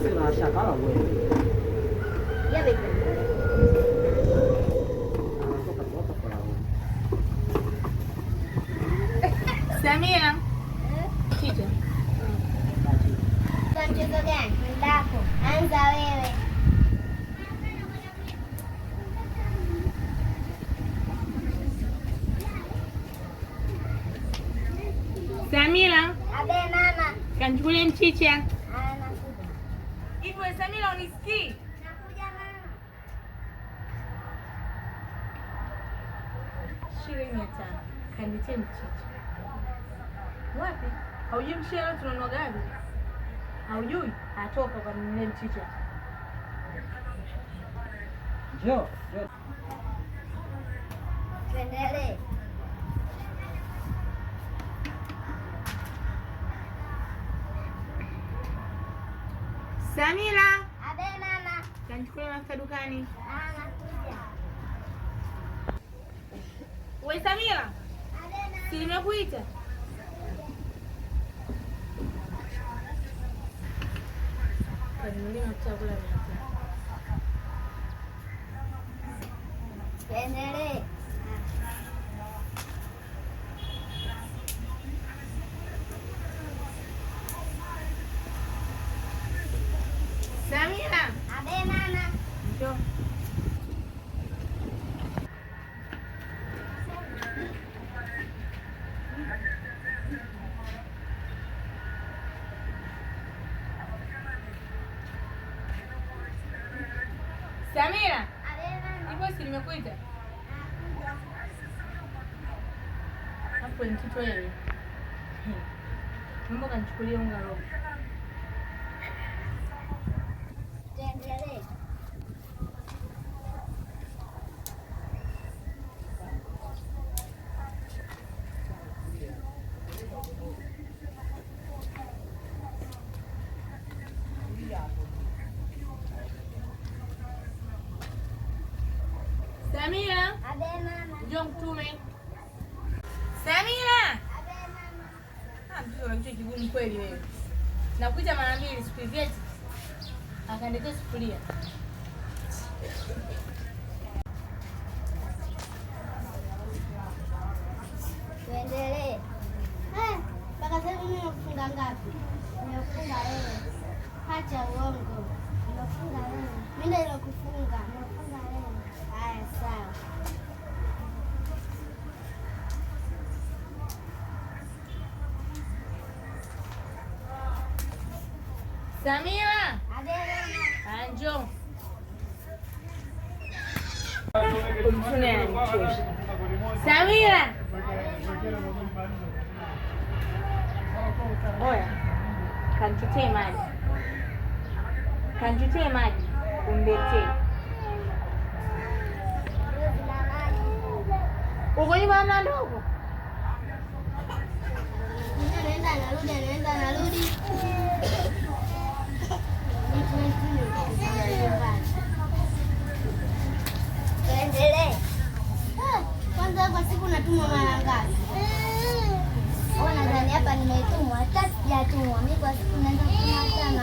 Sina shaka wewe. Samia. Chicha. Kwa mchezo gani? Ndako. Anza wewe. Samira, Abe mama. kanichukulie mchicha. Ah, nakuja. Hivi wewe Samira unisikii? Nakuja mama. Shilingi 500. Kaniletee mchicha. Wapi? Haujui mchicha leo tunanunua gapi? Haujui? Atoka kanunulie mchicha. Njoo, njoo. Tuendelee. Samira, Abe mama. kanichukulie mafuta dukani. Ah, nakuja. Wewe Samira, Abe mama. si nimekuita? Kanunulie mafuta ya kula 500. Tuendelee. Samira, Abe mama. njoo. Samira, Abe mama. hivyo si nimekuita? Nakuja. Hapo ni mtoto wewe. Naomba kanichukulie unga robo. Tuendelee. Samira, Abe mama. njoo mtume. Samira! Abe mama. Ah, mtoto una kichwa kigumu kweli wewe. Nakuita mara mbili siku hizi eti. Akaniletea sufuria. Tuendelee. Eh, mpaka sasa hivi mimi nimekufunga ngapi? Nimekufunga wewe. Acha uongo. Nimekufunga wewe. Mimi ndio nimekufunga. Nimekufunga wewe. Haya, sawa. Samira, Abe mama. ah, njoo. Mtune ananichosha. Samira! Oya, kanichotee maji. Kanichotee maji uniletee. Ndio zina maji. Uko nyuma hamna ndogo? Mimi naenda narudi, naenda narudi. Tuendelee. Kwanza kwa siku natumwa mara ngapi? Wewe nadhani hapa nimetumwa, hata sijatumwa. Mimi kwa siku naenda kutuma hata mara